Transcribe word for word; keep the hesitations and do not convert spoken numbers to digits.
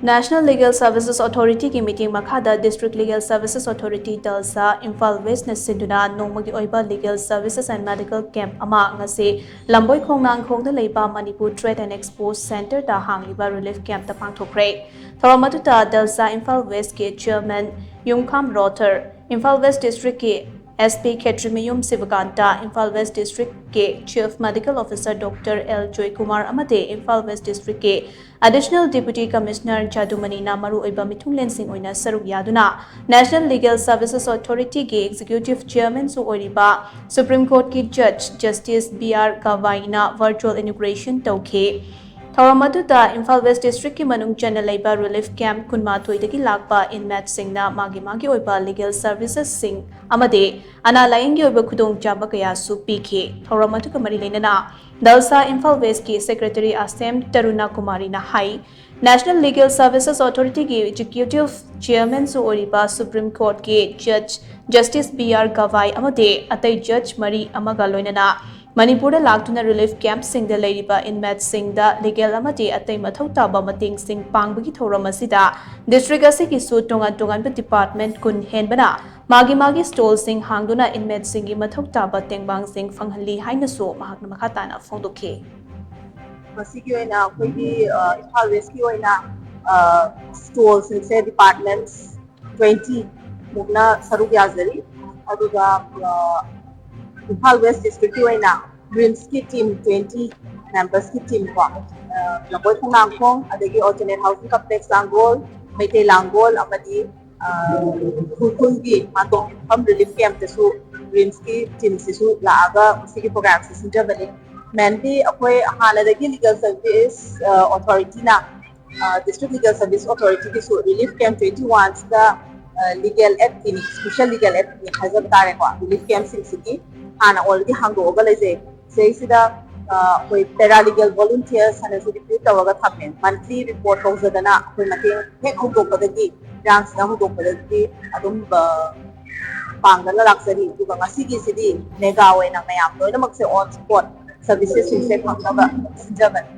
National Legal Services Authority ꯒꯤ ꯃꯤꯠꯌꯦꯡ ꯃꯈꯥꯗ District Legal Services Authority ꯗꯜꯁꯥ Imphal ꯋꯦꯁꯅ ꯁꯤꯟꯗꯨꯅ ꯅꯣꯡꯃꯒꯤ ꯑꯣꯏꯕ Legal Services and Medical Camp ꯑꯃ ꯉꯁꯤ ꯂꯝꯕꯣꯏ ꯈꯣꯡꯅꯥꯡꯈꯣꯡꯗ ꯂꯩꯕ Manipur Trade and Expo Centre the ꯍꯥꯡꯂꯤꯕ Relief Camp ꯇ ꯄꯥꯡꯊꯣꯛꯈ꯭ꯔꯦ꯫ ꯊꯧꯔꯝ ꯑꯗꯨꯗ ꯗꯜꯁꯥ ꯏꯝꯐꯥꯜ ꯋꯦꯁꯀꯤ Chairman ꯌꯨꯝꯈꯥꯝ ꯔꯣꯊꯔ, ꯏꯝꯐꯥꯜ ꯋꯦꯁ ꯗꯤꯁꯇ꯭ꯔꯤꯛꯀꯤ S P ꯈꯦꯇ꯭ꯔꯤꯃꯌꯨꯝ ꯁꯤꯕꯀꯥꯟꯇ, ꯏꯝꯐꯥꯜ ꯋꯦꯁ ꯗꯤꯁꯇ꯭ꯔꯤꯛꯀꯤ Chief Medical Officer Doctor L Joykumar ꯑꯃꯗꯤ ꯏꯝꯐꯥꯜ ꯋꯦꯁ ꯗꯤꯁꯇ꯭ꯔꯤꯛꯀꯤ Additional Deputy Commissioner ꯖꯥꯗꯨꯃꯅꯤꯅ ꯃꯔꯨꯑꯣꯏꯕ ꯃꯤꯊꯨꯡꯂꯦꯟꯁꯤꯡ ꯑꯣꯏꯅ ꯁꯔꯨꯛ ꯌꯥꯗꯨꯅ National Legal Services Authority ꯒꯤ Executive Chairman ꯁꯨ ꯑꯣꯏꯔꯤꯕ Supreme Court ꯀꯤ Judge Justice B R ꯒꯥꯋꯥꯏꯅ virtual inauguration ꯇꯧꯈꯤ꯫ ꯊꯧꯔꯝ ꯑꯗꯨꯗ ꯏꯝꯐꯥꯜ ꯋꯦꯁ ꯗꯤꯁꯇ꯭ꯔꯤꯛꯀꯤ ꯃꯅꯨꯡ ꯆꯟꯅ ꯂꯩꯕ Relief Camp ꯀꯨꯟꯃꯥꯊꯣꯏꯗꯒꯤ ꯂꯥꯛꯄ inmate ꯁꯤꯡꯅ ꯃꯥꯒꯤ ꯃꯥꯒꯤ ꯑꯣꯏꯕ Legal Services ꯁꯤꯡ ꯑꯃꯗꯤ ꯑꯅꯥ ꯂꯥꯌꯦꯡꯒꯤ ꯑꯣꯏꯕ ꯈꯨꯗꯣꯡꯆꯥꯕ ꯀꯌꯥꯁꯨ ꯄꯤꯈꯤ꯫ ꯊꯧꯔꯝ ꯑꯗꯨꯒ ꯃꯔꯤ ꯂꯩꯅꯅ ꯗꯜꯁꯥ ꯏꯝꯐꯥꯜ ꯋꯦꯁꯀꯤ Secretary ꯑꯁꯦꯝ ꯇꯔꯨꯅꯥ ꯀꯨꯃꯥꯔꯤꯅ ꯍꯥꯏ, National Legal Services Authority ꯒꯤ Executive Chairman ꯁꯨ ꯑꯣꯏꯔꯤꯕ Supreme Court ꯀꯤ Judge Justice B R ꯒꯥꯋꯥꯏ ꯑꯃꯗꯤ ꯑꯇꯩ Judge ꯃꯔꯤ ꯑꯃꯒ ꯂꯣꯏꯅꯅ ꯃꯅꯤꯄꯨꯔꯗ ꯂꯥꯛꯇꯨꯅ Relief Camp ꯁꯤꯡꯗ ꯂꯩꯔꯤꯕ inmate ꯁꯤꯡꯗ legal ꯑꯃꯗꯤ ꯑꯇꯩ ꯃꯊꯧ ꯇꯥꯕ ꯃꯇꯦꯡꯁꯤꯡ ꯄꯥꯡꯕꯒꯤ ꯊꯧꯔꯝ ꯑꯁꯤꯗ district ꯑꯁꯤꯒꯤꯁꯨ ꯇꯣꯉꯥꯟ ꯇꯣꯉꯥꯟꯕ department ꯀꯨꯟ ꯍꯦꯟꯕꯅ ꯃꯥꯒꯤ ꯃꯥꯒꯤ stall ꯁꯤꯡ ꯍꯥꯡꯗꯨꯅ inmate ꯁꯤꯡꯒꯤ ꯃꯊꯧ ꯇꯥꯕ ꯇꯦꯡꯕꯥꯡꯁꯤꯡ ꯐꯪꯍꯜꯂꯤ ꯍꯥꯏꯅꯁꯨ ꯃꯍꯥꯛꯅ ꯃꯈꯥ ꯇꯥꯅ ꯐꯣꯡꯗꯣꯛꯈꯤ꯫ ꯃꯁꯤꯒꯤ ꯑꯣꯏꯅ ꯑꯩꯈꯣꯏꯒꯤ, ꯑ, ꯏꯝꯐꯥꯜ ꯋꯦꯁꯀꯤ ꯑꯣꯏꯅ, ꯑ, stall ꯁꯤꯡꯁꯦ departments twenty ꯃꯨꯛꯅ ꯁꯔꯨꯛ ꯌꯥꯖꯔꯤ꯫ ꯑꯗꯨꯒ, ꯑ, ꯏꯝꯐꯥꯜ ꯋꯦꯁ ꯗꯤꯁꯇ꯭ꯔꯤꯛꯀꯤ ꯑꯣꯏꯅ RIMS ꯀꯤ team twenty members ꯀꯤ team ꯀꯣ, ꯑ, ꯂꯝꯕꯣꯏ ꯈꯣꯡꯅꯥꯡꯈꯣꯡ, ꯑꯗꯒꯤ Alternate Housing Complex ꯂꯥꯡꯒꯣꯜ, ꯃꯩꯇꯩ ꯂꯥꯡꯒꯣꯜ, ꯑꯃꯗꯤ, ꯑ, ꯎꯈ꯭ꯔꯨꯜꯒꯤ ꯃꯥꯟꯗꯣꯞ ꯌꯨꯝꯐꯝ Relief Camp ꯇꯁꯨ RIMS ꯀꯤ team ꯁꯤꯁꯨ ꯂꯥꯛꯑꯒ ꯁꯤꯒꯤ program ꯁꯤ ꯁꯤꯟꯖꯕꯅꯤ꯫ Mainly ꯑꯩꯈꯣꯏ ꯍꯥꯟꯅꯗꯒꯤ Legal Service, ꯑ, Authority ꯅ, ꯑ, District Legal Service Authority ꯒꯤꯁꯨ Relief Camp twenty one ꯁꯤꯗ, ꯑ, Legal Aid ꯀꯤꯅꯤ, Special Legal Aid ꯀꯤꯅꯤ ꯍꯥꯏꯖꯕ ꯇꯥꯔꯦꯀꯣ, Relief Camp ꯁꯤꯡꯁꯤꯒꯤ ꯍꯥꯟꯅ already ꯍꯥꯡꯗꯣꯛꯑꯒ ꯂꯩꯖꯩ꯫ ꯁꯤꯗꯩꯁꯤꯗ, ꯑ, ꯑꯩꯈꯣꯏ paralegal volunteers ꯍꯥꯏꯅꯁꯨ recruit ꯇꯧꯔꯒ ꯊꯝꯃꯦ꯫ Monthly report ꯇꯧꯖꯗꯅ ꯑꯩꯈꯣꯏ ꯃꯇꯦꯡ ꯍꯦꯛ ꯍꯧꯗꯣꯛꯄꯗꯒꯤ, ꯏꯔꯥꯡꯁꯤꯅ ꯍꯧꯗꯣꯛꯄꯗꯒꯤ ꯑꯗꯨꯝ, ꯑ, ꯄꯥꯡꯗꯅ ꯂꯥꯛꯆꯔꯤ꯫ ꯑꯗꯨꯒ ꯉꯁꯤꯒꯤꯁꯤꯗꯤ mega ꯑꯣꯏꯅ ꯃꯌꯥꯝ ꯂꯣꯏꯅꯃꯛꯁꯦ on spot services ꯁꯤꯡꯁꯦ ꯐꯪꯅꯕ ꯁꯤꯟꯖꯕꯅꯤ꯫